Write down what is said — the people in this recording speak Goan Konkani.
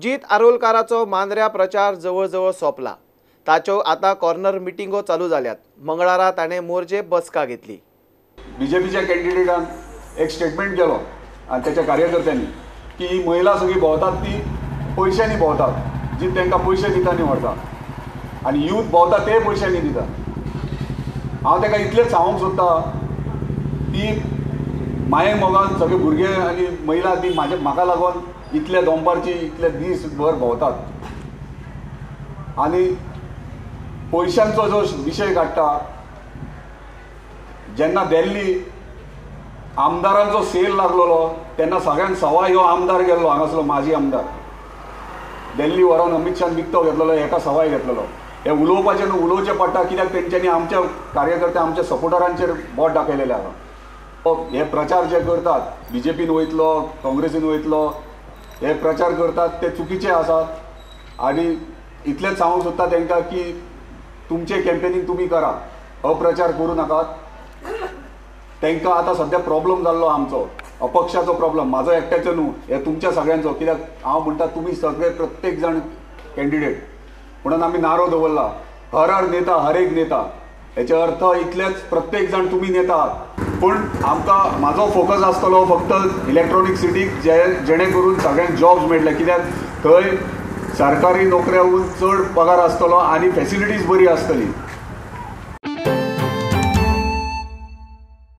जीत आरोलकाराचो मांद्र्या प्रचार जवळ जवळ सोंपला. ताच्यो आतां कॉर्नर मिटिंगो चालू जाल्यात. मंगळारा ताणें मोरजे बसका घेतली. बीजेपीच्या कॅन्डिडेटान एक स्टेटमेंट केलो आनी त्याच्या कार्यकर्त्यांनी की ही महिला सगळी भोंवतात ती पयशांनी भोंवतात, जी तांकां पयशे दिता आनी व्हरता, आनी यूथ भोंवता ते पयशांनी दिता. हांव ताका इतलेंच सांगूंक सोदता, ती माये मोगान सगळे भुरगे आनी महिला ती म्हाज्या म्हाका लागून इतले दनपारची इतले दीस भर भोंवतात. आनी पयशांचो जो विशय काडटा, जेन्ना दिल्ली आमदारांचो सेल लागलेलो तेन्ना सगळ्यांक सवाय ह्यो आमदार गेल्लो हांगासलो माजी आमदार दिल्ली व्हरोन अमीत शान विकतो घेतलेलो, हेका सवाय घेतलेलो. हे उलोवपाचें न्हू, उलोवचें पडटा, कित्याक तेंच्यांनी आमच्या कार्यकर्ते आमच्या सपोर्टरांचेर बोट दाखयलेलें आसा. हे प्रचार जे करतात, बीजेपीन वयतलो काँग्रेसीन वयतलो, हे प्रचार करतात ते चुकीचे आसात. आनी इतलेंच सांगूंक सोदता तांकां की तुमचें कॅम्पेनींग तुमी करा, अप्रचार करूं नाकात. तांकां आतां सद्या प्रॉब्लम जाल्लो आमचो अपक्षाचो प्रॉब्लम, म्हाजो एकट्याचो न्हू, हे तुमच्या सगळ्यांचो. कित्याक हांव म्हणटा तुमी सगळे प्रत्येक जाण कॅन्डिडेट म्हणून आमी नारो दवरला, हर हर नेता हर एक नेता. हेचे अर्थ इतलेच, प्रत्येक जाण तुमी नेता आहात. पूण आमकां म्हाजो फोकस आसतलो फक्त इलेक्ट्रॉनीक सिटीक, जेणे करून सगळ्यांक जॉब्स मेळटले, कित्याक थंय सरकारी नोकऱ्याहून चड पगार आसतलो आनी फेसिलिटीज बरी आसतली.